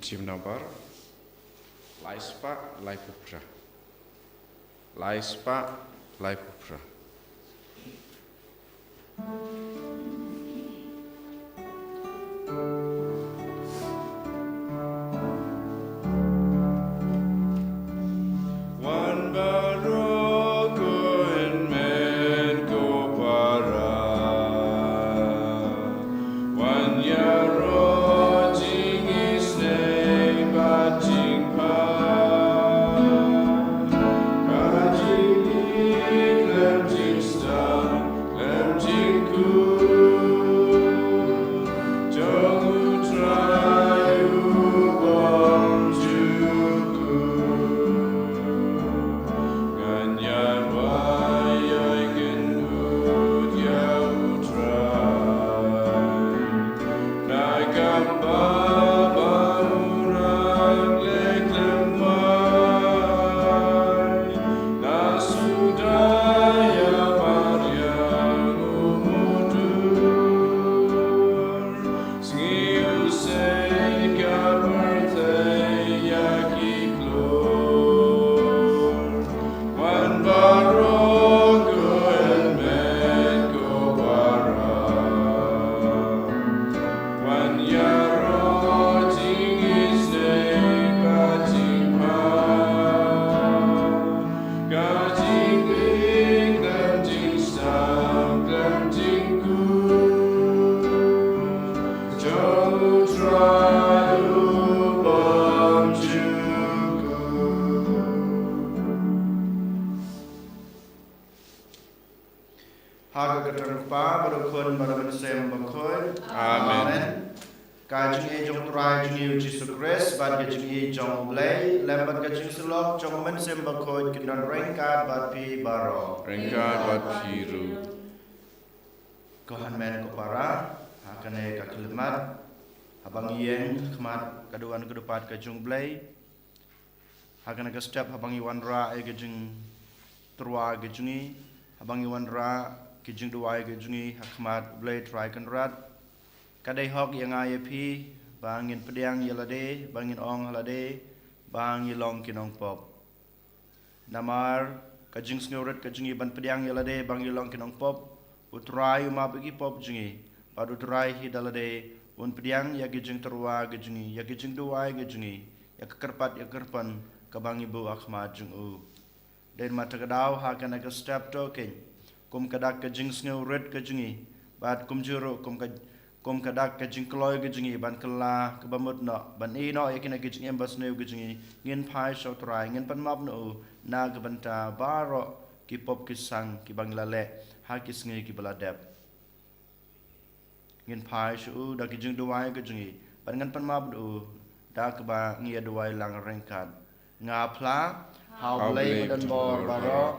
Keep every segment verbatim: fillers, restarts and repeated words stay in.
Team number lai spah lai phew phra. Lai spah lai phew phra. Wan baroh ko hynmen ko para, wan ïaroh jingisynei bad jingpang, ka jingïeit khlem jingsdang khlem jingkut jong U Trai u bymjukut. Ngan ïa duwai ïa kynduh ïa U Trai, na ka bynta ba u nang leh khlem wai, na suda ïa mariang u mudur. Sngi u sei ka pyrthei ïa ki klur. Wan baroh ko hynmen ko para, wan ïaroh jingisynei bad jingpang, ka jingïeit khlem jingsdang khlem jingkut jong U Trai u bymjukut. Ha ka kyrteng U Kpa bad U Khun bad U Mynsiem Bakhuid. Amen. Amen. Ka jingïeit jong U Trai jong ngi U Jisu Khrist bad ka jingïeit jong U Blei lem bad ka jingsyllok jong U Mynsiem Bakhuid kin don ryngkat bad phi baroh. Ryngkat bad phi ruh. Ko hynmen ko para, ha kane ka khyllipmat, haba ngi ïeng ha khmat ka duwan ka dupat ka jong U Blei, ha kane ka step haba ngi wanrah ïa ka jingtyrwa ka jong ngi, haba ngi wanrah ka jingduwai ka jong ngi ha khmat U Blei Trai Kynrad, ka dei hok ïa nga ïa phi ba ngin pdiang ïa lade, ba ngin ong ha lade ba ngi long ki nongpop. Namar ka jingsngewrit ka jong ngi ban pdiang ïa lade ba ngi long ki nongpop, U Trai u map ïa ki pop jong ngi, bad U Trai hi da lade un pdiang ïa ki jingtyrwa ki jong ngi, ïa ki jingduwai ki jong ngi, ïa ka kyrpad ïa ka kyrpang kaba ngi buh ha khmat jong u. Dei ma ta ka daw ha kane ka step to keiñ, kum ka dak ka jingsngewrit ka jong ngi, bad kumjuh ruh kum ka, kum ka dak ka jingkloi ka jong ngi ban kylla kaba mut noh, ban ïehnoh ïa kine ki jingim basniew ki jong ngi, ngin phai sha U Trai, ngin pan map na u na ka bynta baroh ki pop ki sang kiba ngi la leh ha ki sngi kiba la dep. Ngin phai sha u da ki jingduwai ki jong ngi, bad ngan pan map na u da kaba ngi ïa duwai lang ryngkat. Nga phla ha U Blei ba don bor baroh,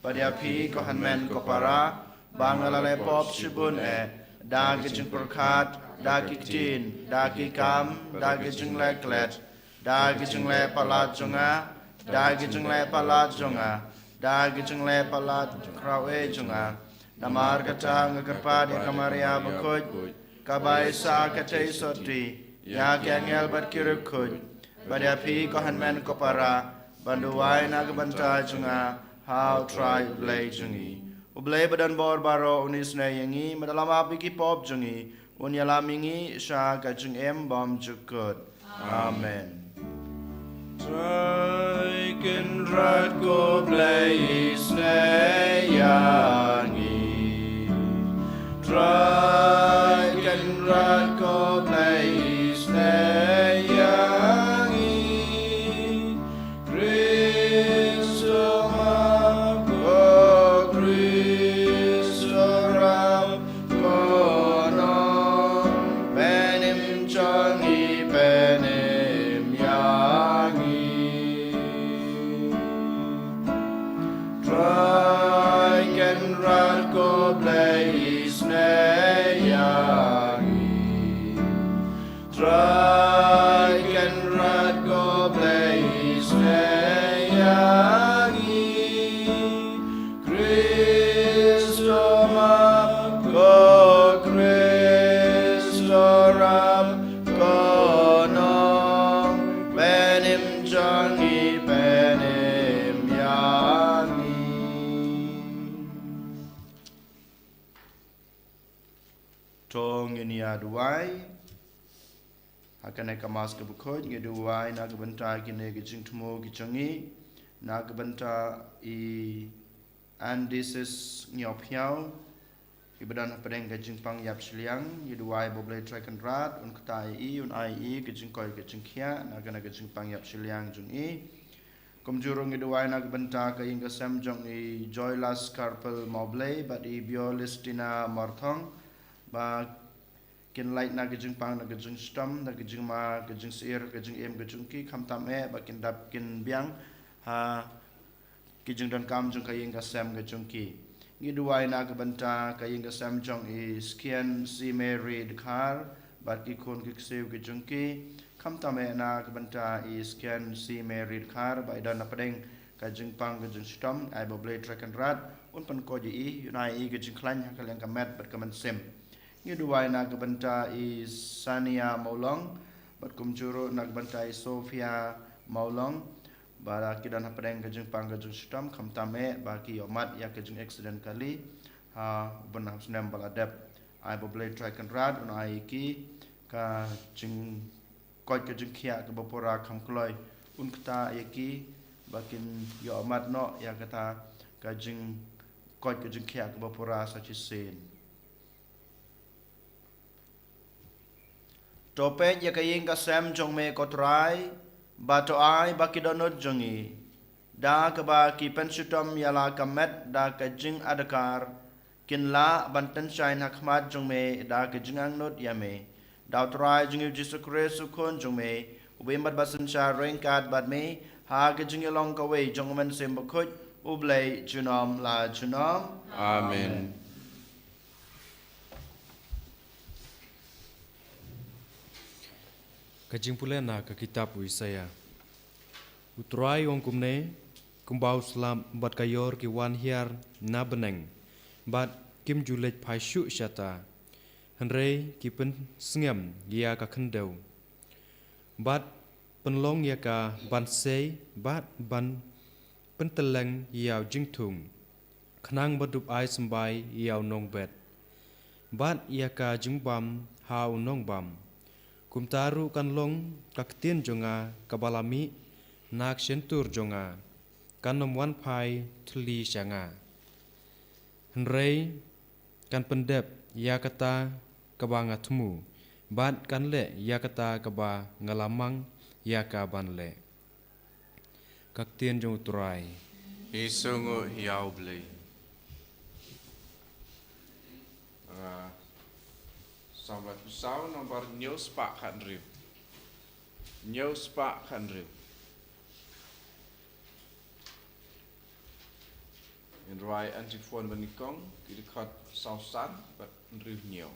bad ïa phi ko hynmen ko para, ba nga la leh pop shibun eh, da ki jingpyrkhat, da ki ktien, da ki kam, da ki jingleh klet, da ki jingleh palat jong nga, da ki jingleh palat jong nga, da ki jingleh palat khraw eh jong nga. Namar kata nga kyrpad ïa ka Maria bakhuid, kaba isa katei sotti ïa ki angel bad ki riewkhuid, bad ïa phi ko hynmen ko para, ban duwai na ka bynta jong nga ha U Trai U Blei jong ngi. U Blei ba don bor baroh un isynei ïa ngi, bad un ïalam ïa ki pop jong ngi, un ïalam ïa ngi sha ka jingim bymjukut. Amen. Trai Kynrad ko Blei isynei ïa ngi. Trai Kynrad ko Blei isynei ïa ngi. Khrist u map, ko Khrist u rap, ko Nongpynim jong ngi, pynim ïa ngi. Trai Kynrad ko Blei isynei ïa ngi. Trai Kynrad ko Blei isynei ïa ngi. Khrist u map, ko Khrist u rap, ko Nong To ngin ïa duwai. Ha kane ka Mass ka bakhuid ngi duwai na ka bynta kine ki jingthmu ki jong ngi, na ka bynta i Andisis Ngiophiaw, ki ba don hapdeng ka jingpang ïap shiliang, ngi duwai ba U Blei Trai Kynrad un ktah ïa i, un ai ïa i ka jingkoit ka jingkhiah na kane ka jingpang ïap shiliang jong i. Kumjuh ruh ngi duwai na ka bynta ka ïing ka sem jong i Joylas Karpel Mawblei bad i Biolistina Marthong, ba kin lait na ka jingpang, na ka jingshitom, na ka jingma, ka jingsyier, ka jingim ka jong ki, khamtam eh ba kin dap kin biang ha ki jingdonkam jong ka ïing ka sem ka jong ki. Ngi duwai na ka bynta ka ïing ka sem jong i Skien C. Mary Dkhar bad ki khun ki ksiew ki jong ki, khamtam eh na ka bynta i Skien C. Mary Dkhar ba i don hapdeng ka jingpang ka jingshitom. Ai ba U Blei Trai Kynrad un pynkoit ïa i, un ai ïa i ka jingkhlaiñ ha ka liang ka met bad ka mynsiem. Ngi duwai na ka bynta i Sania Mawlong bad kumjuh ruh na ka bynta i Sophia Mawlong, ba ki don hapdeng ka jingpang ka jingshitom, khamtam eh ba ki ïohmad ïa ka jingaccident kali ha u bnai snem ba la dep. Ai ba U Blei Trai Kynrad un ai ïa ki ka jingkoit ka jingkhiah kaba pura kham kloi, un ktah ïa ki ba kin ïohmad noh ïa kata ka jingkoit ka jingkhiah kaba pura sa shisien. To peit ïa ka ïing ka sem jong me ko Trai, ba to ai ba ki dohnud jong ngi, da kaba ki pynshitom ïa la ka met da ka jingadkar, kin lah ban tynshai ha khmat jong me da ka jingangnud ïa me. Da U Trai jong ngi U Jisu Khrist U Khun jong me, uba im bad ba synshar ryngkat bad me ha ka jingïalong kawei jong U Mynsiem Bakhuid, U Blei junom la junom. Amen. Ka jingpule na ka kitab u Isaïah. U Trai u ong kumne: Kumba u slap bad ka ïor ki wan hiar na bneng, bad kim ju leit phai shuh shata, hynrei ki pynsngem ïa ka khyndew, bad pynlong ïa ka ban sei bad ban pyntylleng ïa u jingthung, khnang ba dup ai symbai ïa u nongbet bad ïa ka jingbam ha u nongbam. Kumta ruh kan long ka ktien jong nga kaba la mih na ka shyntur jong nga, kan ym wan phai thylli sha nga, hynrei kan pyndep ïa kata kaba nga thmu, bad kan leh ïa kata kaba nga la mang ïa ka ban leh. Ka ktien jong U Trai. Ïa u Blei. Ah, Salm laiphew saw, nombar hynñiew spah khathynriew. Hynñiew spah khathynriew. Ngin rwai antiphon banyngkong, ki dkhot saw san bad hynriew hynñiew.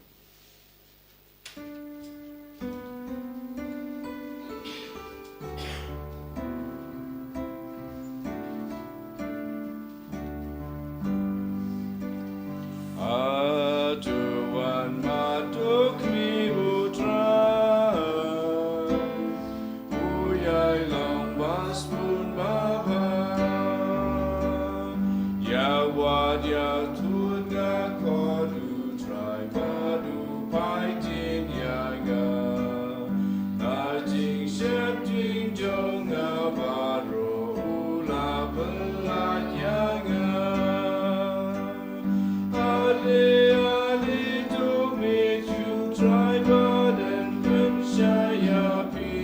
Hato wan mat ïa me, U Trai? U ïai long ba sbun babha. Ïa wad ïa thut nga khot, U Trai, bad u phai ktien ïa nga. Na jingsheptieng jong nga baroh u la pyllait ïa nga. Ale, ale, to mih, U Trai, bad yn pynshai ïa phi.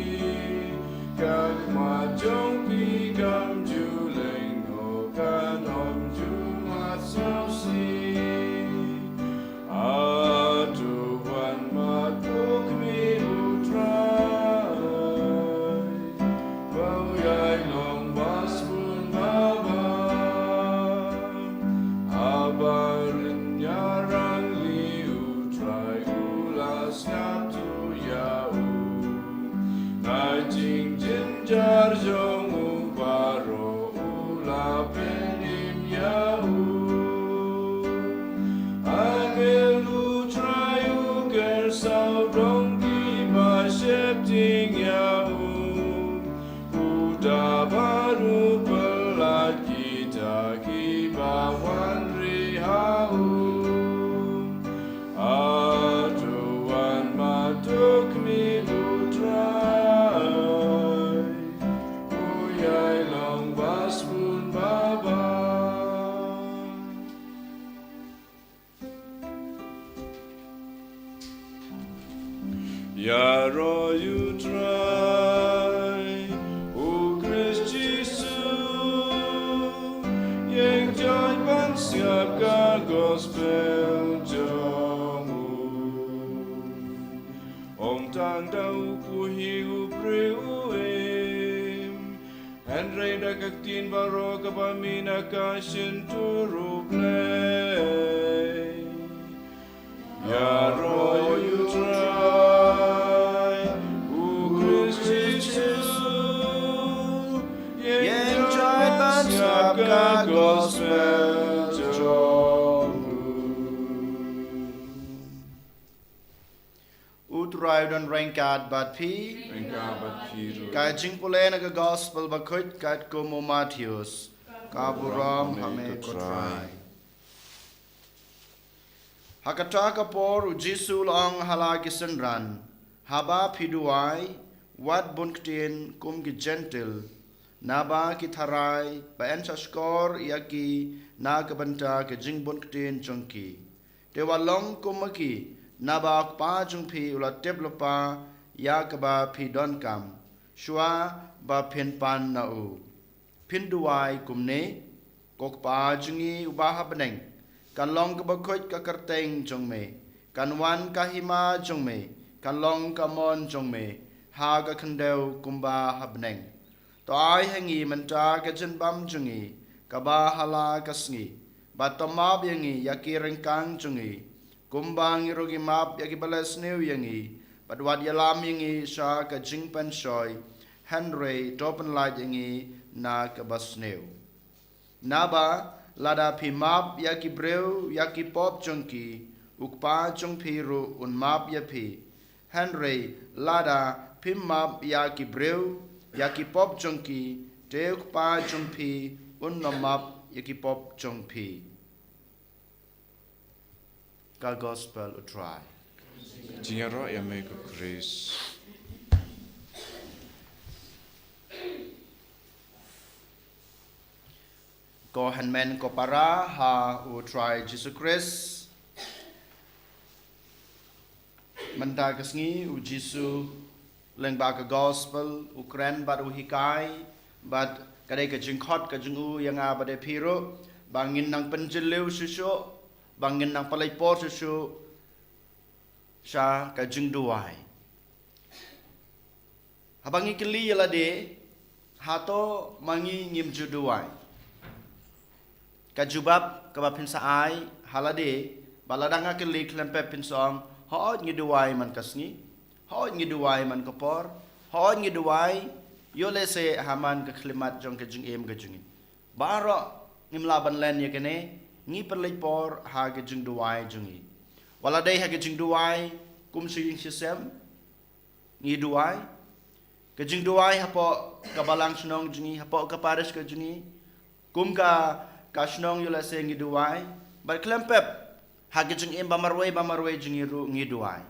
Ka khmat jong phi kam ju lyngngoh, kan ym ju mad sngewsih. Hato wan mat ïa me, U Trai? Ba u ïai long ba sbun babha. Haba rynïar Ïaroh ïa U Trai, U Khrist Jisu, ïeng jait ban siap ka gospel jong u. Ym tang da u pule u briew u im, hynrei da ka ktien baroh kaba mih na ka shyntur U Blei. Ïaroh ïa U Trai, U Khrist Jisu, ïeng jait ban siap ka gospel jong u. U Trai u don ryngkat bad phi. Ryngkat bad phi ruh. Ka jingpule na ka gospel bakhuid katkum u Mathaios. Ka burom ha me ko Trai. Ha kata ka por U Jisu u la ong ha la ki synran, haba phi duwai, wat bun ktien kum ki Jentil, naba ki tharai ba yn sa shkor ïa ki na ka bynta ka jingbun ktien jong ki. Te wat long kum ma ki, naba U Kpa jong phi u la tip lypa ïa kaba phi donkam, shuwa ba phin pan na u. Phin duwai kumne: Ko Kpa jong ngi uba ha bneng, kan long kaba khuid ka kyrteng jong me, kan wan ka hima jong me, kan long ka mon jong me ha ka khyndew kumba ha bneng. To ai ha ngi mynta ka jingbam jong ngi kaba ha la ka sngi, bad to map ïa ngi ïa ki ryngkang jong ngi, kumba ngi ruh ngi map ïa kiba leh sniew ïa ngi, bad wat ïalam ïa ngi sha ka jingpynshoi, hynrei to pynlait ïa ngi na kaba sniew. Naba lada phi map ïa ki briew ïa ki pop jong ki, U Kpa jong phi ruh un map ïa phi. Hynrei lada phim map ïa ki briew ïa ki pop jong ki, te U Kpa jong phi un ym map ïa ki pop jong phi. Ka gospel U Trai. Jingïaroh ïa me ko Khrist. Ko hynmen ko para ha U Trai Jisu Khrist. Mynta ka sngi U Jisu lyngba ka gospel u kren bad u hikai, bad ka dei ka jingkhot ka jong u ïa nga bad ïa phi ruh, ba ngin nang pynjylliew shuh shuh, ba ngin nang pynleit por shuh shuh sha ka jingduwai. Haba ngi kylli ïa lade, hato ma ngi ngim ju duwai? Ka jubab kaba phin sa ai ha lade, ba lada nga kylli khlem pep phin sa ong, hooid ngi duwai man ka sngi, hooid ngi duwai man ka por, hooid ngi duwai, ïoh lehse ha man ka khyllipmat jong ka jingim ka jong ngi. Baroh ngim lah ban len ïa kane, ngi pynleit por ha ka jingduwai jong ngi. Wat la dei ha ka jingduwai kum sha ïing sha sem, ngi duwai. Ka jingduwai hapoh ka balang shnong jong ngi, hapoh ka parish ka jong ngi, kum ka, ka shnong ïoh lehse ngi duwai. Bad khlem pep, ha ka jingim ba marwei ba marwei jong ngi ruh ngi duwai.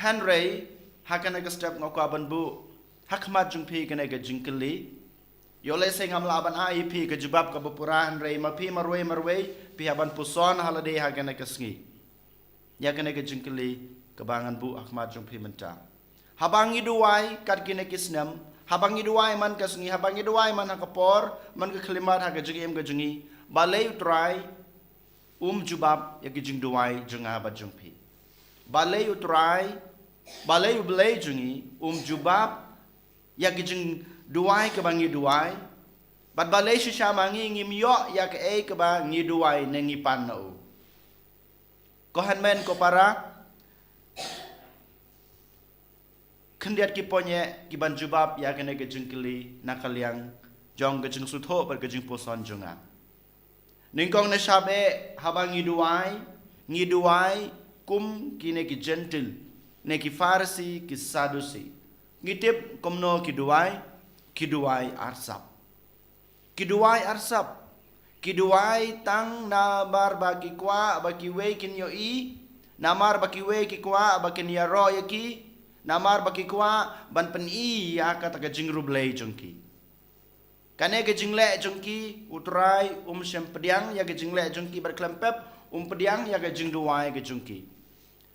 Hynrei ha kane ka step nga kwah ban buh ha khmat jong phi kane ka jingkylli. Ïoh lehse ngam lah ban ai ïa phi ka jubab kaba pura, hynrei ma phi marwei marwei phi hap ban puson ha lade ha kane ka sngi ïa kane ka jingkylli kaba ngan buh ha khmat jong phi mynta. Haba ngi duwai kat kine ki snem, haba ngi duwai man ka sngi, haba ngi duwai man ha ka por, man ka khyllipmat ha ka jingim ka jong ngi, balei U Trai um jubab ïa ki jingduwai jong nga bad jong phi? Balei U Trai, balei U Blei jong ngi um jubab ïa ki jingduwai kaba ngi duwai? Bad balei shisha ma ngi ngim ïoh ïa kaei kaba ngi duwai ne ngi pan na u? Ko hynmen ko para, khyndiat ki point ki ban jubab ïa kane ka jingkylli na ka liang jong ka jingsngewthuh bad ka jingpuson jong nga. Nyngkong, ngi shah beh, haba ngi duwai, ngi duwai kum kine ki Jentil, ne ki Pharisi, ki Sadusi. Ngi tip kumno ki duwai, ki duwai arsap. Ki duwai arsap. Ki duwai tang namar ba ki kwah ba kiwei kin ïohi, namar ba kiwei ki kwah ba kin ïaroh ïa ki, namar ba ki kwah ban pyni ïa kata ka jingriewblei jong ki. Kane ka jingleh jong ki, U Trai um shym pdiang ïa ka jingleh jong ki, bad khlem pep um pdiang ïa ka jingduwai ka jong ki.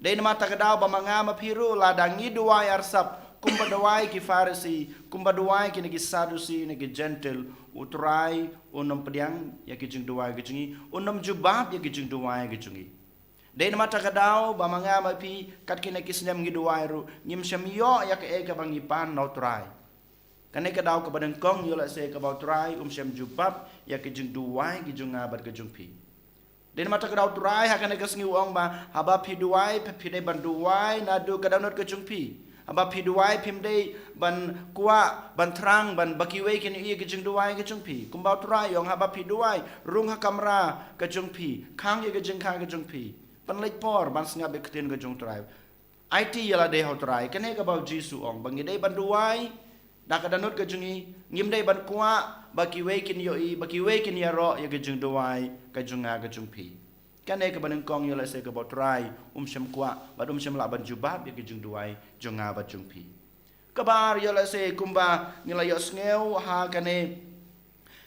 Dei namar kata ka daw ba ma nga ma phi ruh, lada ngi duwai arsap kumba duwai ki Pharisi, kumba duwai kine ki Sadusi, ne ki Jentil, U Trai un ym pdiang ïa ki jingduwai ki jong ngi, un ym jubab ïa ki jingduwai ki jong ngi. Dei namar kata ka daw ba ma nga ma phi, kat kine ki snem ngi duwai ruh, ngim shym ïoh ïa kaei kaba ngi pan na U Trai. Kane ka daw kaba nyngkong, ïoh lehse kaba U Trai um shym jubab ïa ki jingduwai ki jong nga bad ki jong phi. Dei namar kata ka daw U Trai ha kane ka sngi u ong ba haba phi duwai, phi, phi dei ban duwai naduh ka dohnud ka jong phi. Haba phi duwai phim dei ban kwah ban thrang ban ba kiwei kin ïohi ïa ki jingduwai ki jong phi. Kumba U Trai u ong, haba phi duwai, rung ha kamra ka jong phi, khang ïa ka jingkhang ka jong phi, pynleit por ban sngap ïa ka ktien ka jong U Trai. Aiti ïa lade ha U Trai. Kane kaba U Jisu u ong ba ngi dei ban duwai da ka dohnud ka jong ngi, ngim dei ban kwah ba kiwei kin ïohi, ba kiwei kin ïaroh ïa ka jingduwai ka jong nga ka jong phi. Kane kaba nyngkong, ïoh lehse kaba U Trai um shym kwah bad um shym lah ban jubab ïa ka jingduwai jong nga bad jong phi. Kaba ar, ïoh lehse kumba ngi la ïohsngew ha kane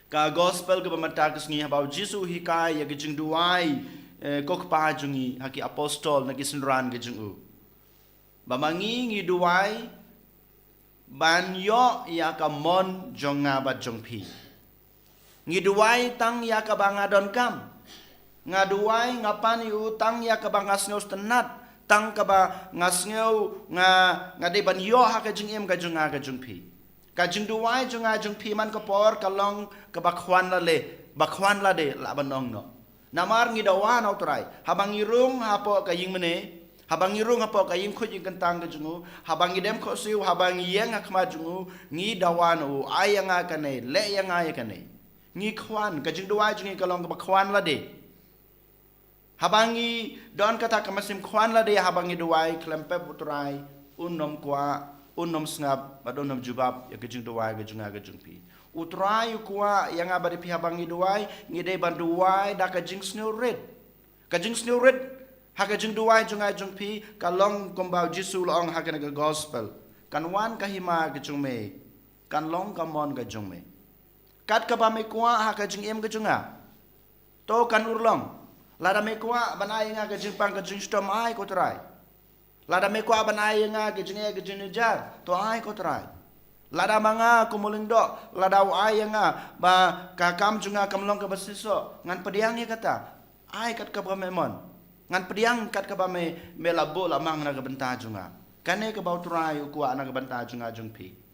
ka gospel kaba mynta ka sngi, haba U Jisu u hikai ïa ka jingduwai, eh, ko Kpa jong ngi ha ki apostol, na ki synran ki jong u, ba ma ngi ngi duwai ban ïoh ïa ka mon jong nga bad jong phi. Ngi duwai tang ïa kaba nga donkam. Nga duwai, nga pan ïa u tang ïa kaba nga sngew sngewtynnat, tang kaba nga sngew nga, nga dei ban ïoh ha ka jingim ka jong nga ka jong phi. Ka jingduwai jong nga jong phi man ka por ka long kaba khwan lade, ba khwan lade lah ban ong noh. Namar ngi dawa na U Trai, haba ngi rung hapoh ka ïingmane, haba ngi rung hapoh ka ïingkhuid ïingkyntang ka jong u, haba ngi dem khohsiew, haba ngi ïeng ha khmat jong u, ngi dawa na u, ai ïa nga kane, leh ïa nga ïa kane. Ngi khwan, ka jingduwai jong ngi ka long kaba khwan lade. Haba ngi don kata ka mynsiem khwan lade, haba ngi duwai, khlem pep U Trai un ym kwah, un ym sngap bad un ym jubab ïa ka jingduwai ka jong nga ka jong phi. U Trai u kwah ïa nga bad ïa phi, haba ngi duwai, ngi dei ban duwai da ka jingsngewrit. Ka jingsngewrit ha ka jingduwai jong nga jong phi ka long kumba U Jisu u la ong ha kane ka gospel: Kan wan ka hima ka jong me, kan long ka mon ka jong me. Kat kaba me kwah ha ka jingim ka jong nga, to kan urlong. Lada me kwah ban ai ïa nga ka jingpang ka jingshitom, ai ko Trai. Lada me kwah ban ai ïa nga ka jingeh ka jingjynjar, to ai ko Trai. Lada ma nga kum u lyngdoh, lada u ai ïa nga ba ka kam jong nga kam long kaba shisha, ngan pdiang ïa kata. Ai kat kaba me mon. Ngan pdiang kat kaba me, me la buh la mang na ka bynta jong nga. Kane kaba U Trai u kwah na ka bynta jong nga jong phi.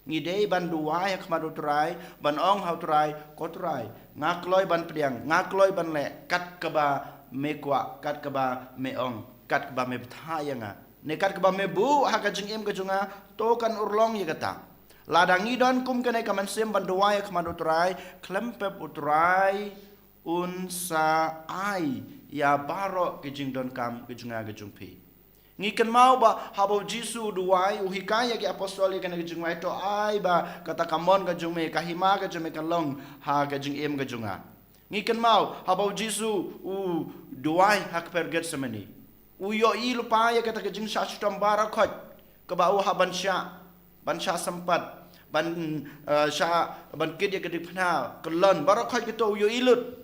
Ngi dei ban duwai ha khmat U Trai, ban ong ha U Trai, ko Trai, nga kloi ban pdiang, nga kloi ban leh kat kaba me kwah, kat kaba me ong, kat kaba me bthah ïa nga, ne kat kaba me buh ha ka jingim ka jong nga, to kan urlong ïa kata. Lada ngi don kum kane ka mynsiem ban duwai ha khmat U Trai, khlem pep U Trai un sa ai ïa baroh ki jingdonkam ki jong nga ki jong phi. Ngi kynmaw ba haba U Jisu u duwai, u hikai ïa ki apostol ïa kane ka jingduwai, to ai ba kata ka mon ka jong me, ka hima ka jong me kan long ha ka jingim ka jong nga. Ngi kynmaw haba U Jisu u duwai ha ka kper Gethsemane, u ïohi lypa ïa kata ka jingshah shitom baroh khoit kaba u hap ban shah, ban shah sympat, ban, eh, shah, ban kit ïa ka diengphna, kyllon, baroh khoit kato u ïohi lut.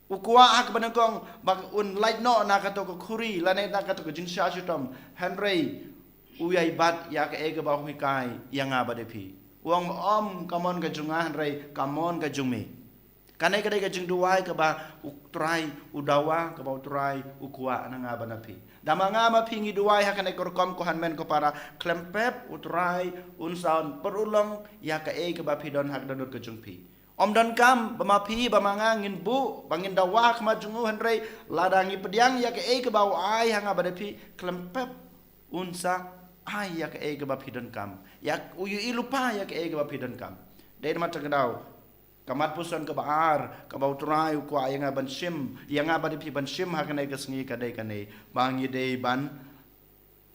U kwah ha kaba nyngkong ba un lait noh na kato ka khuri lane na kato ka jingshah shitom, hynrei u ïai bat ïa kaei kaba u hikai ïa nga bad ïa phi. U ong, ym ka mon ka jong nga hynrei ka mon ka jong me. Kane ka dei ka jingduwai kaba U Trai u dawa, kaba U Trai u kwah na nga bad na phi. Da ma nga ma phi ngi duwai ha kane ka rukom, ko hynmen ko para, khlem pep U Trai un sa pynurlong ïa kaei kaba phi don ha ka dohnud ka jong phi. Ym donkam ba ma phi ba ma nga ngin buh, ba ngin dawa ha khmat jong u, hynrei lada ngi pdiang ïa kaei kaba u ai ha nga bad ïa phi, khlem pep un sa ai ïa kaei kaba phi donkam. Ïa u ïohi lypa ïa kaei kaba phi donkam. Dei namar kata ka daw, ka mat puson kaba ar kaba U Trai u kwah ïa nga ban shim, ïa nga bad ïa phi ban shim ha kane ka sngi ka dei kane, ba ngi dei ban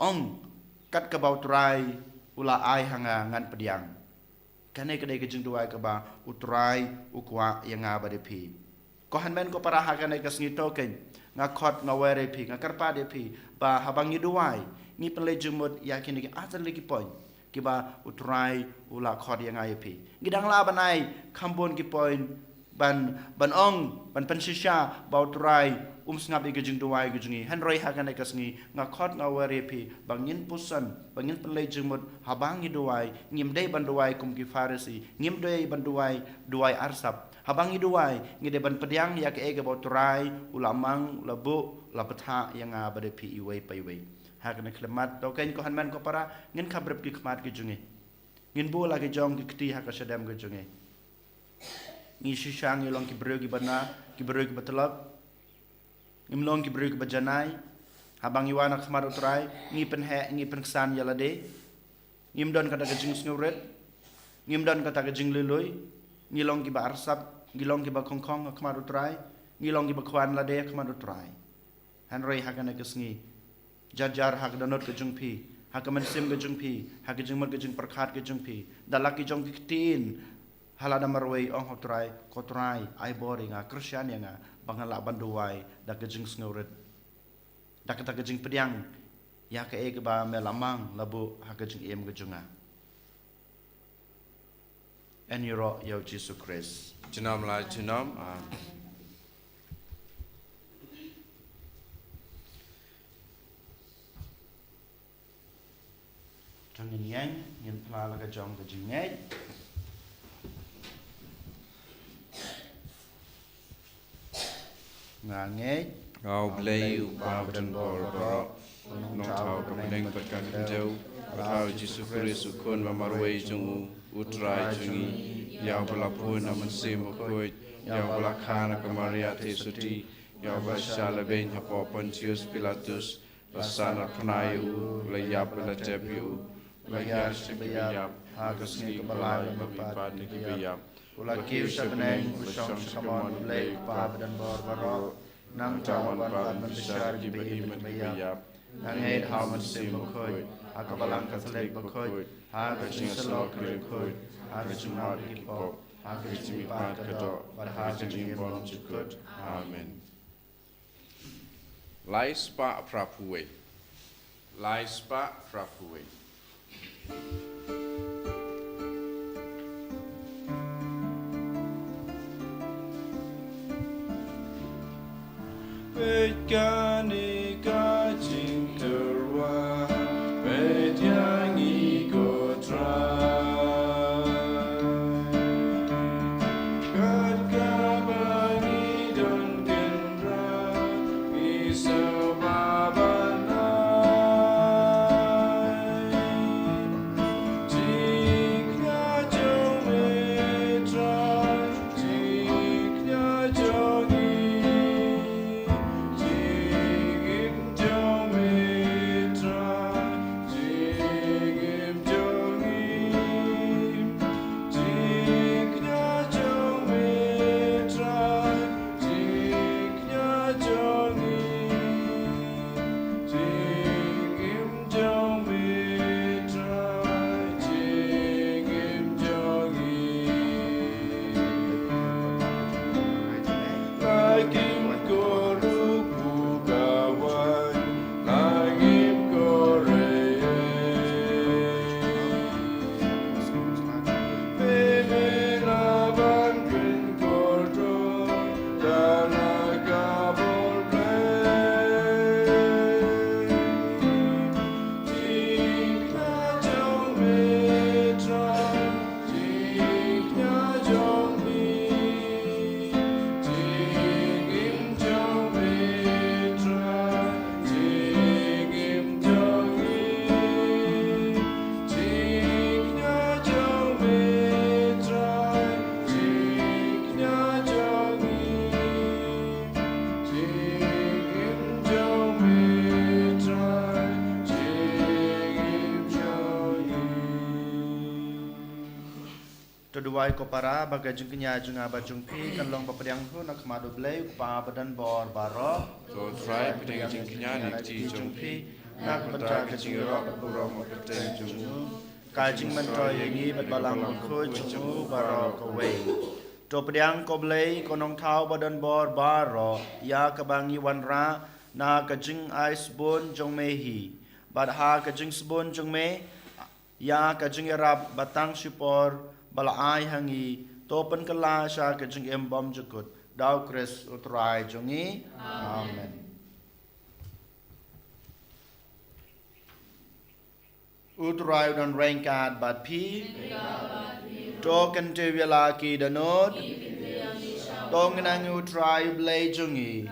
ong, kat kaba U Trai u la ai ha nga ngan pdiang. Kane ka dei ka jingduwai kaba U Trai u kwah ïa nga bad ïa phi. Ko hynmen ko para, ha kane ka sngi to keiñ nga khot nga wer ïa phi, nga kyrpad ïa phi ba haba ngi duwai, ngi pynleit jingmut ïa kine ki artylli ki point kiba U Trai u la khot ïa nga ïa phi. Ngi dang lah ban ai kham bun ki point ban, ban ong, ban pynshisha ba U Trai um sngap ïa ka jingduwai ka jong ngi. Hynrei ha kane ka sngi nga khot nga wer ïa phi ba ngin puson, ba ngin pynleit jingmut haba ngi duwai. Ngim dei ban duwai kum ki Pharisi, ngim dei ban duwai duwai arsap. Haba ngi duwai ngi dei ban pdiang ïa kaei kaba U Trai u la mang, u la buh, u la bthah ïa nga bad ïa phi iwei pa iwei. Ha kane ka khyllipmat, to keiñ ko hynmen ko para, ngin khapbrip ki khmat ki jong ngi. Ngin buh la ki jong ki kti ha ka shadem ka jong ngi. Ngi shisha ngi long ki briew kiba na, ki briew kiba tlot. Ngim long ki briew kiba janai. Haba ngi wan ha khmat U Trai, ngi pynheh, ngi pynksan ïa lade. Ngim don kata ka jingsngewrit. Ngim don kata ka jinglui lui. Ngi long kiba arsap, ngi long kiba khongkhong ha khmat U Trai. Ngi long kiba khwan lade ha khmat U Trai. Hynrei ha kane ka sngi, jar jar ha ka dohnud ka jong phi, ha ka mynsiem ka jong phi, ha ka jingmut ka jingpyrkhat ka jong phi, da la ki jong ki ktien, ha lada marwei ong ha U Trai, ko Trai, ai bor ïa nga, kyrshan ïa nga ba ngan lah ban duwai da ka jingsngewrit, da kata ka jingpdiang ïa kaei kaba me la mang, la buh ha ka jingim ka jong nga. Yn ïaroh ïa U Jisu Khrist. Junom la junom. Amen. To ngin ïeng, ngin phla la ka jong ka jingngeit. Nga ngeit. Nga U Blei U Kpa badonbor baroh, U Nongthaw ka bneng bad ka khyndew, bad ha U Jisu Khrist U Khun ba marwei jong U, U Trai jong ngi, ïa uba la bun na Mynsiem Bakhuid, ïa uba la kha na ka Maria Theisotti, ïa uba la shah la beiñ hapoh Pontius Pilatus, la sah na phna ïa u, la ïap bad la tep ïa u, la hiar sha kiba ïap, ha ka sngi kaba lai u la mihpat na kiba ïap, u la kiew sha bneng, u la shong sha kamon U Blei U Kpa badonbor baroh. Nangta un wan pat ban bishar kiba im bad kiba ïap. Nga ngeit ha U Mynsiem Bakhuid, ha ka Balang Katholik Bakhuid, ha ka jingïasyllok bakhuid, ha ka jingmap ïa ki pop, ha ka jingmihpat ka doh, bad ha ka jingim bymjukut. Amen. Lai spah phra phew wei. Lai spah phra phew wei. Peit kane ka jingtyrwa, peit ïa ngi ko Trai. Kat kaba ngi don kynrad, ngi sngewbha ban ai. Jingkñia jong me Trai, jingkñia jong ngi. Jingim jong me Trai, jingim jong ngi. Jingkñia jong me Trai, jingkñia jong ngi. Jingim jong me Trai, jingim jong ngi. La kim ko ruh pyrkhat, la ngim ko rei. Me, me la ban pynkontrol da la ka bor Blei. Jingkñia jong me Trai, jingkñia jong ngi. Jingim jong me Trai, jingim jong ngi. Jingkñia jong me Trai, jingkñia jong ngi. Jingim jong me Trai, jingim jong ngi. To duwai ko para ba ka jingkñia jong nga bad jong phi kan long ba pdiang hun ha khmat U Blei U Kpa badonbor baroh. To Trai, pdiang jingkñia na ki kti jong phi na ka bynta ka jingïaroh bad burom ha ka kyrteng jong u. Ka jingmyntoi ïa ngi bad Balang Bakhuid jong u baroh kawei. To pdiang ko Blei, ko Nongthaw badonbor baroh, ïa kaba ngi wanrah na ka jingai sbun jong me hi. Bad ha ka jingsbun jong me, ïa ka jingïarap ba tang shipor ba la ai ha ngi, To pynkylla sha ka jingim bymjukut da U Khrist U Trai jong ngi. Amen. U Trai u don ryngkat bad phi. To kyntiew ïa la ki dohnud. To ngin nang ïa U Trai U Blei jong ngi.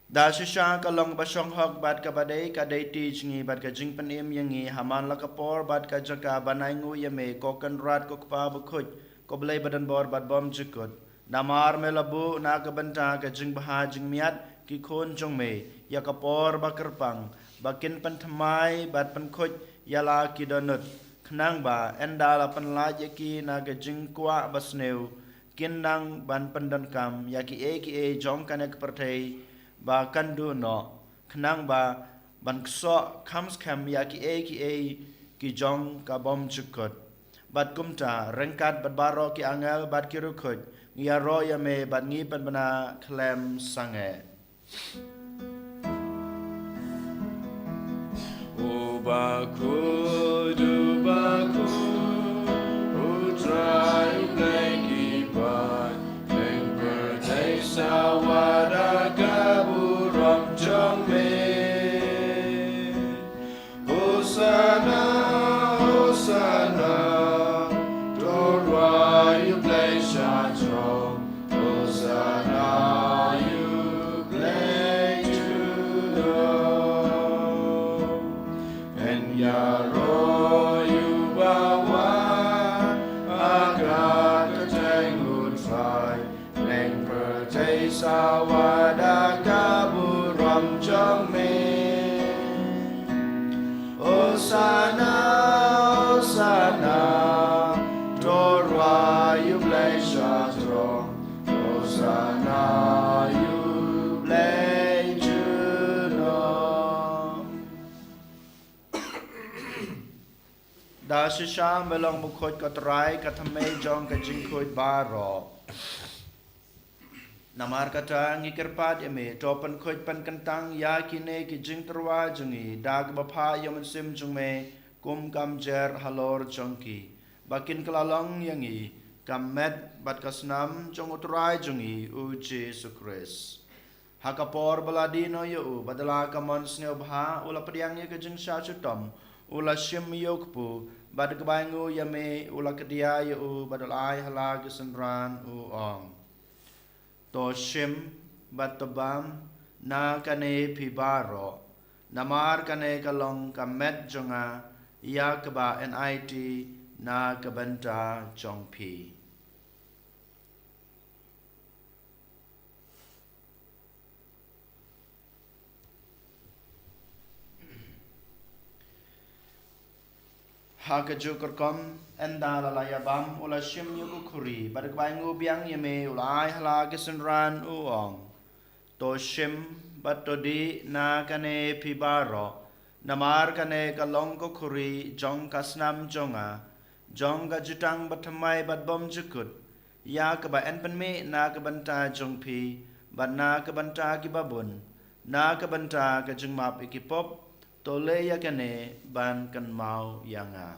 Da shisha ka long kaba shong hok bad kaba dei, ka dei ti jong ngi bad ka jingpynim ïa ngi ha man la ka por bad ka jaka ban ainguh ïa me, ko Kynrad, ko Kpa bakhuid, ko Blei badonbor bad bymjukut. Namar me la buh na ka bynta ka jingbha jingmiat ki khun jong me ïa ka por ba kyrpang, ba kin pynthymmai bad pynkhuid ïa la ki dohnud, khnang ba ynda la pynlait ïa ki na ka jingkwah basniew, kin nang ban pyndonkam ïa kiei kiei jong kane ka pyrthei ba kan duh noh, khnang ba ban ksoh kham skhem ïa kiei kiei ki jong ka bymjukut. Bad kumta, ryngkat bad baroh ki angel bad ki riewkhuid, ngi ïaroh ïa me bad ngi pynbna khlem sangeh. U bakhuid, u bakhuid, U Trai U Blei ki paid, ïing pyrthei sa wad ha ka burom jong me. Hosanna, Hosanna, to rwai ïa U Blei sha jrong. Hosanna ïa U Blei junom. Yn ïaroh ïa uba wan ha ka kyrteng U Trai. Ïing pyrthei sa wad ha ka burom jong me. Hosanna, Hosanna, to rwai ïa U Blei sha jrong. Hosanna ïa U Blei junom. Da shisha me long bakhuid, ko Trai, ka thymmei jong ka jingkhuid baroh. Namar kata ngi kyrpad ïa me, to pynkhuid pynkyntang ïa kine ki jingtyrwa jong ngi da kaba phah ïa U Mynsiem jong me kum ka mjer halor jong ki, ba kin kylla long ïa ngi ka met bad ka snam jong U Trai jong ngi U Jisu Khrist. Ha ka por ba la die noh ïa u, bad da la ka mon sngewbha u la pdiang ïa ka jingshah shitom, u la shim ïa u kpu, bad kaba ainguh ïa me u la kdiah ïa u, bad u la ai ha la ki synran, u ong: To shim bad to bam na kane phi baroh, namar kane ka long ka met jong nga ïa kaba yn aiti na ka bynta jong phi. Ha kajuh ka rukom, ynda la la ïa bam, u la shim ïa ka khuri, bad kaba ainguh biang ïa me, u la ai ha la ki synran, u ong: To shim bad to dih na kane phi baroh, namar kane ka long ka khuri jong ka snam jong nga, jong ka jutang bathymmai bad bymjukut, ïa kaba yn pynmih na ka bynta jong phi bad na ka bynta kiba bun, na ka bynta ka jingmap ïa ki pop. To leh ïa kane ban kynmaw ïa nga.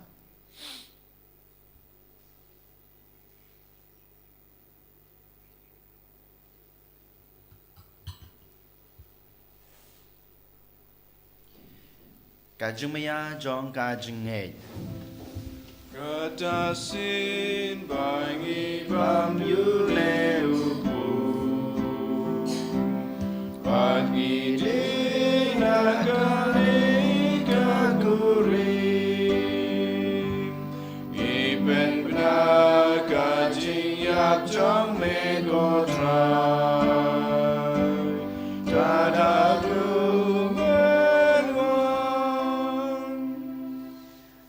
Ka jingmaïa jong ka jingngeit. Kata shisien ba ngi bam ïa une u kpu, bad ngi dih na kane ka khuri, ngi pynbna ka jingïap jong me, ko Trai, tad haduh ban wan.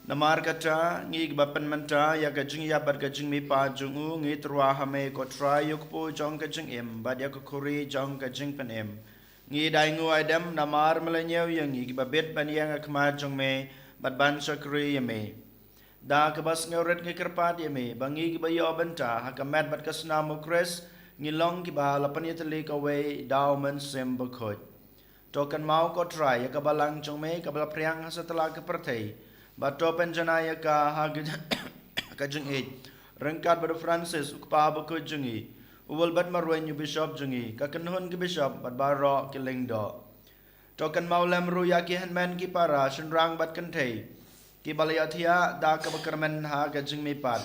Namar kata, ngi kiba pynmynta ïa ka jingïap bad ka jingmihpat jong u, ngi tyrwa ha me, ko Trai, ïa u kpu jong ka jingim bad ïa ka khuri jong ka jingpynim. Ngi da ainguh aidem namar me la ñiew ïa ngi kiba bit ban ïeng ha khmat jong me bad ban shakri ïa me. Da kaba sngewrit ngi kyrpad ïa me ba ngi kiba ïoh bynta ha ka met bad ka snam u Khrist, ngi long kiba la pynïatylli kawei da u Mynsiem Bakhuid. To kynmaw, ko Trai, ïa ka balang jong me kaba la phriang ha satlak ka pyrthei, bad to pynjanai ïa ka ha ka ka jingïeit, ryngkat bad u Francis u kpa bakhuid jong ngi, u Wilbert Marwein u bishop jong ngi, ka kynhun ki bishop bad baroh ki lyngdoh. To kynmaw lem ruh ïa ki hynmen ki para, shynrang bad kynthei, ki ba la ïohthiah da kaba kyrmen ha ka jingmihpat,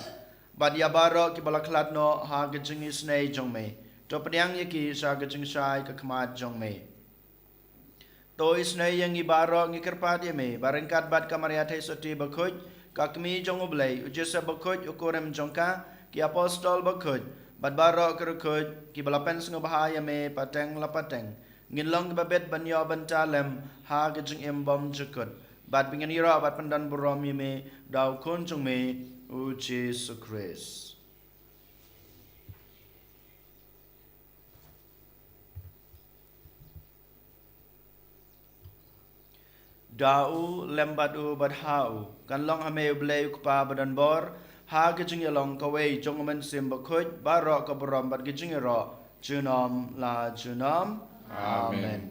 bad ïa baroh ki ba la khlad noh ha ka jingisynei jong me. To pdiang ïa ki sha ka jingshai ka khmat jong me. To isynei ïa ngi baroh, ngi kyrpad ïa me, ba ryngkat bad ka Maria Theisotti bakhuid, ka kmie jong U Blei, u Joseph bakhuid, u kurim jong ka, ki apostol bakhuid, bad baroh ki riewkhuid ki ba la pynsngewbha ïa me pateng la pateng, ngin long kiba bit ban ïoh bynta lem ha ka jingim bymjukut, bad ba ngin ïaroh bad pyndonburom ïa me da u Khun jong me, u Jisu Khrist. Da u, lem bad u, bad ha u, kan long ha me U Blei U Kpa badonbor, ha ka jingïalong kawei jong U Mynsiem Bakhuid, baroh ka burom bad ka jingïaroh junom la junom. Amen. Amen.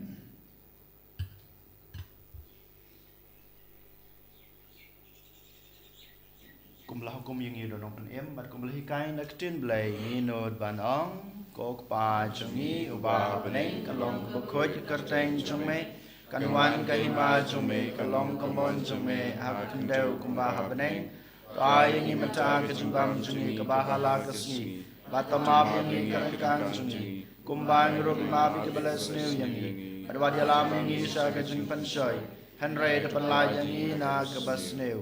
Kumba la hukum ïa ngi da u nongpynim, bad kumba la hikai na ka ktien Blei, ngi nud ban ong: Ko Kpa jong ngi uba ha bneng, ka long kaba khuid ka kyrteng jong me, kan wan ka hima jong me, ka long ka mon jong me ha ka khyndew kumba ha bneng. To ai ïa ngi mynta ka jingbam jong ngi kaba ha la ka sngi, bad to map ïa ngi ka ryngkang jong ngi, kumba ngi ruh ngi map ïa ki ba leh sniew ïa ngi, bad wat ïalam ïa ngi sha ka jingpynshoi, hynrei to pynlait ïa ngi na kaba sniew.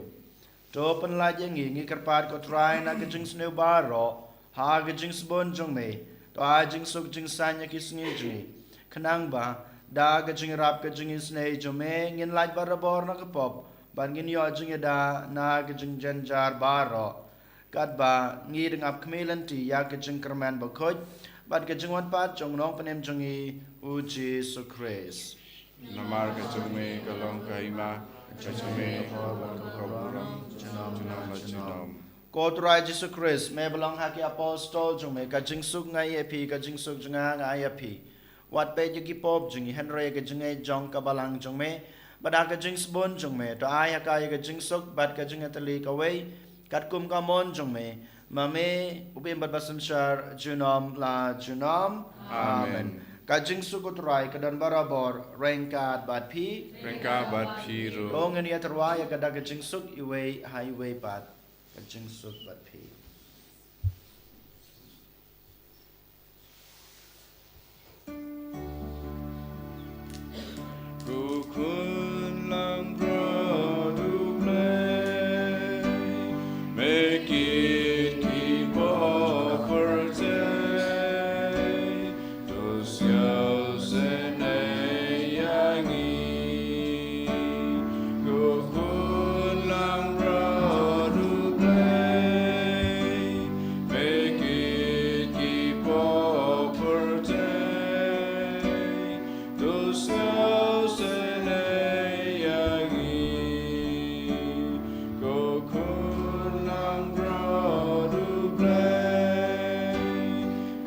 To pynlait ïa ngi, ngi kyrpad ko Trai, na ka jingsniew baroh, ha ka jingsbun jong me. To ai jingsuk jingsaiñ ïa ki sngi jong ngi, khnang ba da ka jingïarap ka jingisynei jong me, ngin lait barabor na ka pop, bad ngin ïoh jingïada na ka jingjynjar baroh, katba ngi dang ap khmih lynti ïa ka jingkyrmen bakhuid bad ka jingwan pat jong u nongpynim jong ngi, u Jisu Khrist. Namar ka jong me ka long ka hima, ka jong me ka burom, junom la junom. Ko Trai Jisu Khrist, me ba la ong ha ki apostol jong me: Ka jingsuk nga ai ïa phi, ka jingsuk jong nga nga ai ïa phi. Wat peit ïa ki pop jong ngi, hynrei ïa ka jingngeit jong ka balang jong me, bad ha ka jingsbun jong me, to ai ha ka ïa ka jingsuk bad ka jingïatylli kawei, katkum ka mon jong me, ma me u ba im bad ba synshar junom la junom. Amen. Amen. Ka jingsuk u Trai ka don barabor ryngkat bad phi. Ryngkat bad phi ruh. To ngin ïatyrwa ïa ka da ka jingsuk iwei ha iwei pat. Ka jingsuk bad phi. Ko Khun langbrot U Blei, me kit ki pop pyrthei, to sngewsynei ïa ngi. Ko Khun langbrot U Blei, me kit ki pop pyrthei, to sngewsynei ïa ngi. Ko Khun langbrot U Blei,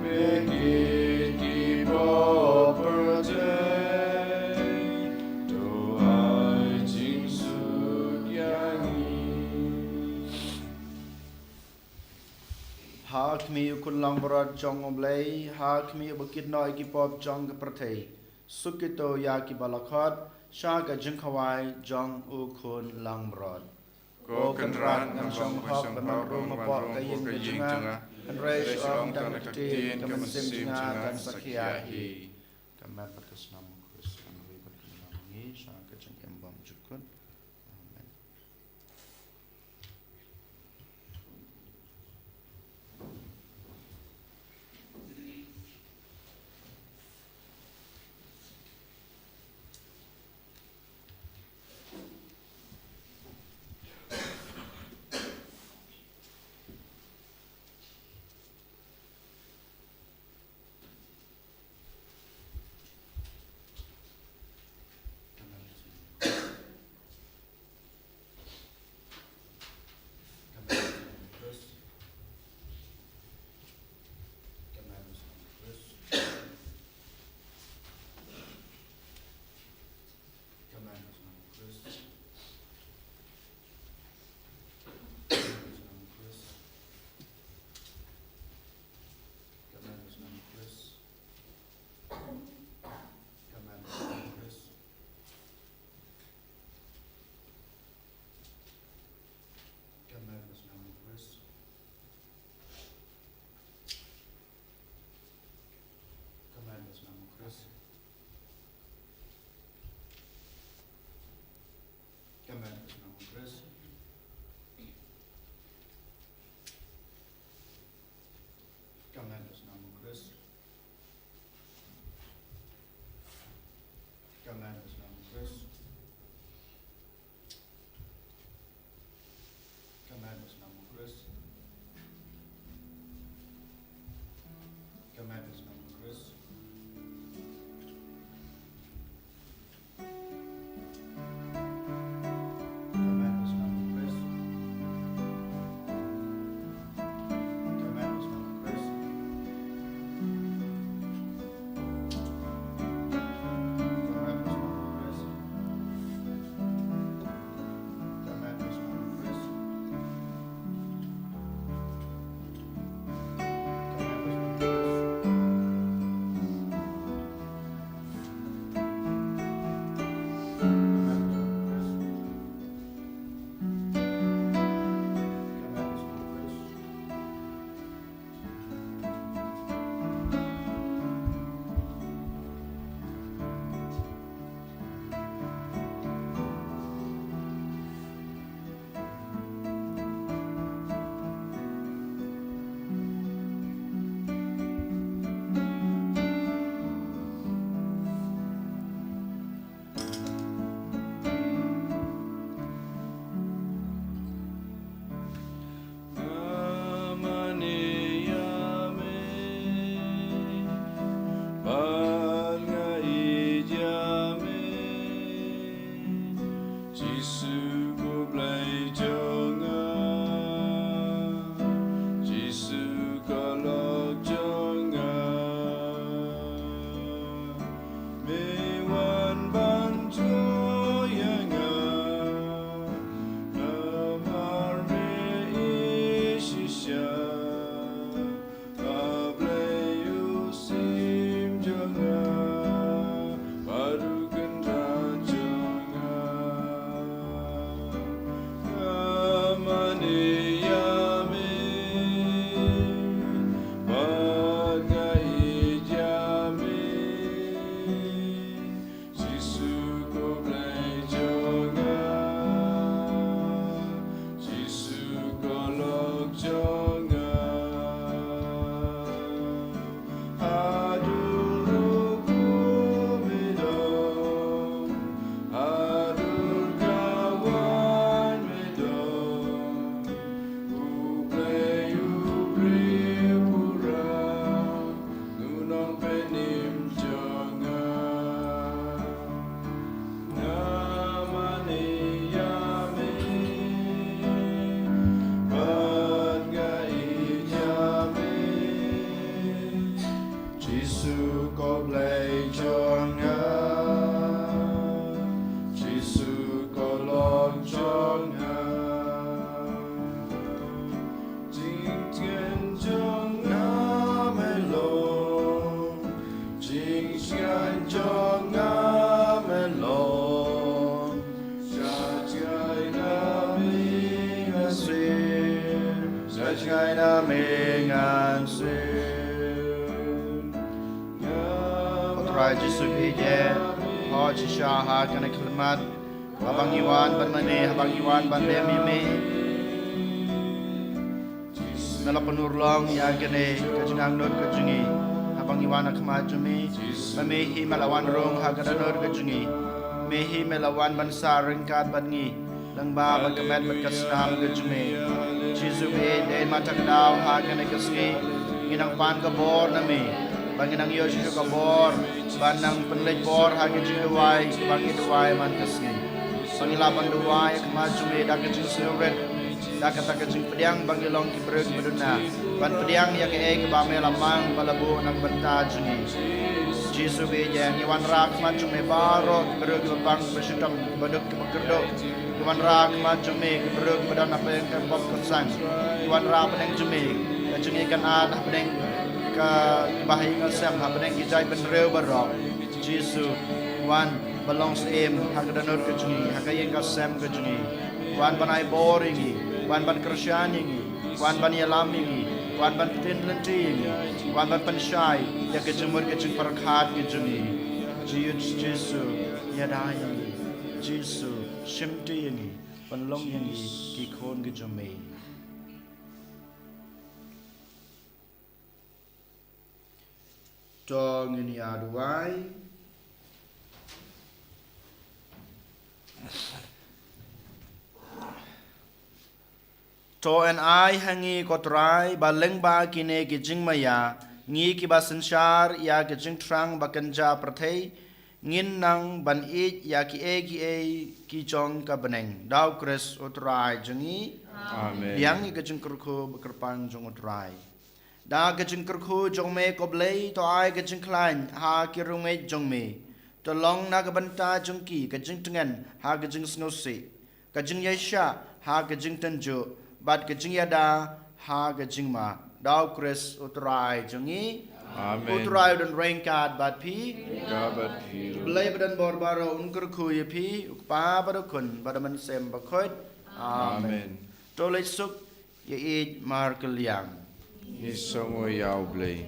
me kit ki pop pyrthei, to ai jingsuk ïa ngi. Ha khmih U Khun langbrot jong U Blei, ha khmih uba kit noh ïa ki pop jong ka pyrthei, suk kito ïa ki ba la khot sha ka jingkhawai jong U Khun langbrot. Ko Kynrad, ngam shym hok ban ym rung hapoh ka ïing ka jong nga, hynrei shu ong tang ka ktien, ka mynsiem jong nga kan sa khia hi. Ka met bad ka snam U Khrist kan ri bad kan ïalam ïa ngi sha ka jingim bymjukut. Amen. Ka met bad ka snam u Khrist. Ka met bad ka snam u Khrist. Ka met bad ka snam u Khrist. Ka met bad ka snam u Khrist. Nga mane ïa me, bad nga ïeit ïa me. Jisu ko Blei jong nga, Jisu ko Lok jong nga. Me wan ban jngoh ïa nga, namar me ïeit shisha. Ka Blei u syiem jong nga, bad u kynrad jong nga. Nga mane ïa me, bad nga ïeit ïa me. Jisu ko Blei jong nga, Jisu ko Lok jong nga. Haduh ruh kum me don, haduh ka wan me don. U Blei u briew pura, u nongpynim jong nga. Nga mane ïa me, bad nga ïeit ïa me. Jisu ko Blei jong nga, Jisu ko Lok jong nga. Jingtngen jong nga me long, jingtngen jong nga me long. Sha jngai na me ngan sir, sha jngai na me ngan sir. Ko Trai Jisu phi ïeit, hooid shisha ha kane ka khyllipmat, haba ngi wan ban mane, haba ngi wan ban lem ïa me. Me la pynurlong ïa kane ka jingangnud ka jong ngi, haba ngi wan ha khmat jong me. Ba me hi me la wan rung ha ka dohnud ka jong ngi. Me hi me la wan ban sah ryngkat bad ngi, lyngba bad ka met bad ka snam ka jong me. Jisu phi ïeit, dei ma ta ka daw ha kane ka sngi ngi nang pan ka bor na me, ba ngi nang ïoh shisha ka bor ban nang pynleit bor ha ka jingduwai ba ngi duwai man ka sngi. Ba ngi lah ban duwai ha khmat jong me da ka jingsngewrit, da kata ka jingpdiang ba ngi long ki briew kiba duna, ban pdiang ïa kaei kaba me la mang ba la buh na ka bynta jong ngi. Jisu phi ïeit, ngi wanrah ha khmat jong me baroh ki briew kiba pang kiba shitom, kiba duk kiba kyrduh. Ngi wanrah ha khmat jong me ki briew kiba don hapdeng ka pop ka sang. Ngi wanrah hapdeng jong me ka jingïakynad hapdeng ka, kiba ha ïing ha sem, hapdeng ki jaitbynriew baroh. Jisu, wan ban long syiem ha ka dohnud ka jong ngi, ha ka ïing ka sem ka jong ngi. Wan ban ai bor ïa ngi, wan ban kyrshan ïa ngi, wan ban ïalam ïa ngi, wan ban ktien lynti ïa ngi, wan ban pynshai ïa ka jingmut ka jingpyrkhat ka jong ngi. Jisu, ïada ïa ngi. Jisu, shimti ïa ngi, pynlong ïa ngi ki khun ki jong me. To ngin ïa duwai. To en ai ha ngi ko Trai, ba lyngba kine ki jingmaïa, ngi kiba synshar ïa ki jingthrang ba kynja pyrthei, ngin nang ban ïeit ïa kiei kiei ki jong ka bneng. Da u Khrist u Trai jong ngi. Amen. Biang ïa ka jingkyrkhu ba kyrpang jong u Trai. Da ka jingkyrkhu jong me ko Blei, to ai ka jingkhlaiñ ha ki riewngeit jong me. To long na ka bynta jong ki ka jingtngen ha ka jingsngewsih, ka jingïaishah ha ka jingtynjuh, bad ka jingïada ha ka jingma. Da u Khrist u Trai jong ngi. Amen. U Trai u don ryngkat bad phi. Ryngkat bad phi. Blei ba don bor baroh un kyrkhu ïa phi, u Kpa bad u Khun bad u Mynsiem Bakhuid. Amen. Amen. To leit suk, ïa ïeit markylliang. Ngi sngew ïa u Blei.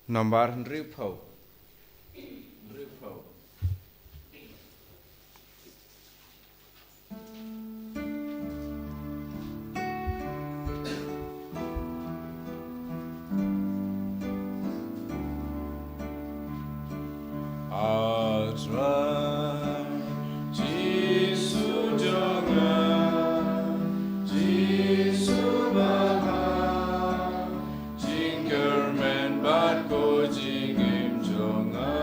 Nambar hynriewphew. Hynriewphew. A Trai Jisu jong nga, Jisu ba ha, jingkyrmen bad ko jingim jong nga,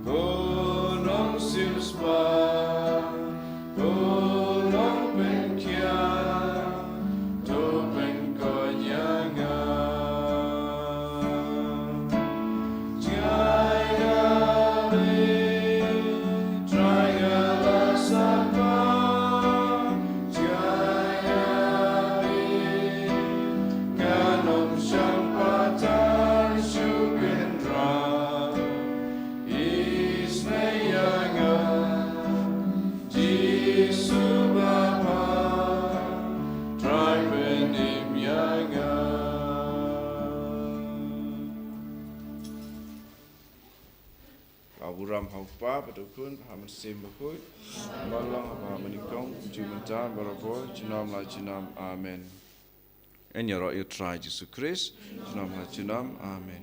ko nongsiewspah, ko nongpynkhiah, to pynkoit ïa nga. Jisu Baba, Trai mynta ïa nga. Ka burom ha u Kpa bad u Khun, ha u Mynsiem Bakhuid, kumba long ha kaba nyngkong, kumjuh mynta, barabor, junom la junom. Amen. Ngin ïaroh ïa u Trai Jisu Khrist, junom la junom. Amen.